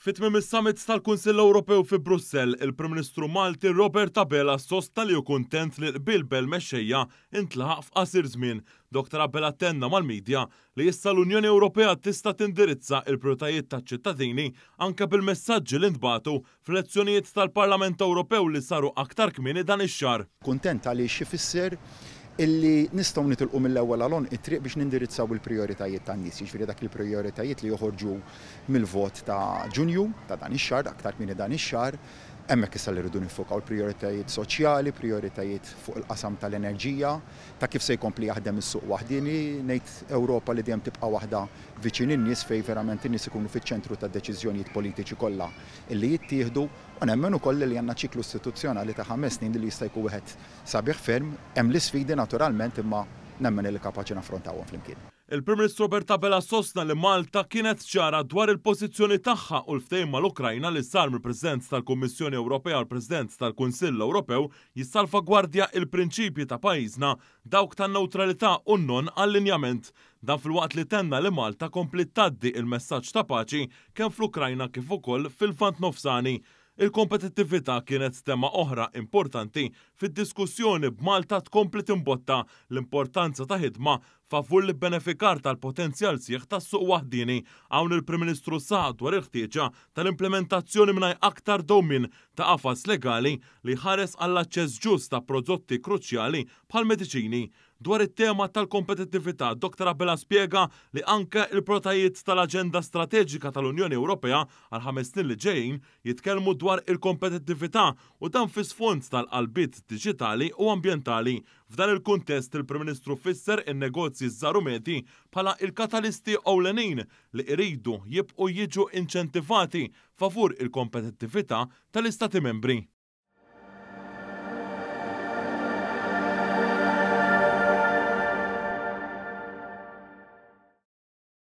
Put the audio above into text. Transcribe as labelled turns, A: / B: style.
A: Fi tmiem is-summit tal-Kunsill Ewropew fi Brussell, il-Prim Ministru Malti Robert Abela sostna li hu kuntent li l-qbil bejn il-mexxejja intlaħaq f'qasir żmien. Dr Abela tenna mal-midja li issa l-Unjoni Ewropea tista' tindirizza il-prijoritajiet taċ-ċittadini anke bil-messaġġi li ntbagħtu fl-elezzjonijiet tal-Parlament Ewropew li saru aktar kmieni dan ix-xahar.
B: Kuntent għaliex ifisser illi nistgħu nitilqu mill-ewwel għal it-triq biex nindirizzaw il-prijoritajiet tan-nies, jiġifieri dak il-prijoritajiet li joħorġu mill-vot ta' Ġunju ta' dan ix-xahar, aktar kmieni dan ix-xahar. Hemmhekk issa li rridu nifokaw il-prijoritajiet soċjali, prijoritajiet fuq il-qasam tal-enerġija, ta' kif se jkompli jaħdem is-suq waħdieni, ngħid Ewropa li dejjem tibqa' waħda viċin in-nies, fejn verament in-nies ikunu fiċ-ċentru ta' deċiżjonijiet politiċi kollha illi jittieħdu, u nemmen ukoll li għandna ċiklu istituzzjonali ta' 5 snin li jista' jkun wieħed sabiħ ferm. Hemm l-isfidi naturalment, imma nemmen li kapaċi naffrontawhom flimkien.
A: Il-Prim Ministru Robert Abela sostna li Malta kienet ċara dwar il-pożizzjoni tagħha u l-ftehim mal-Ukrajna li sar mill-President tal-Kummissjoni Ewropea u l-President tal-Kunsill Ewropew jissalvagwardja il-prinċipji ta' pajjiżna, dawk tan-newtralità u non allinjament. Dan filwaqt li tenna li Malta kompli tgħaddi il-messaġġ ta' paċi kemm fl-Ukrajna kif ukoll fil-Lvant Nofsani. Il-kompetittività kienet tema oħra importanti fid-diskussjoni, b'Malta tkompli timbotta l-importanza ta' ħidma favur l-benefikar tal-potenzjal sħiħ tas-suq waħdini. Hawn il-Prim Ministru saħaq dwar il-ħtieġa tal-implementazzjoni mingħajr aktar dewmien ta' qafas legali li ħares għall-aċċess ġust ta' prodotti kruċjali bħal mediċini. Dwar it-tema tal-kompetittività, Dr. Abela spjega li anke il-prijoritajiet tal-Aġenda Strateġika tal-Unjoni Ewropea għal 5 snin li ġejjin jitkellmu dwar il-kompetittività, u dan fi sfond tal-qalbiet diġitali u ambjentali. F'dan il-kuntest, il-Prim Ministru fisser in-negozji żgħar u medji bħala il-katalisti ewlenin li iridu jibqu jiġu inċentivati favur il-kompetittività tal-Istati membri.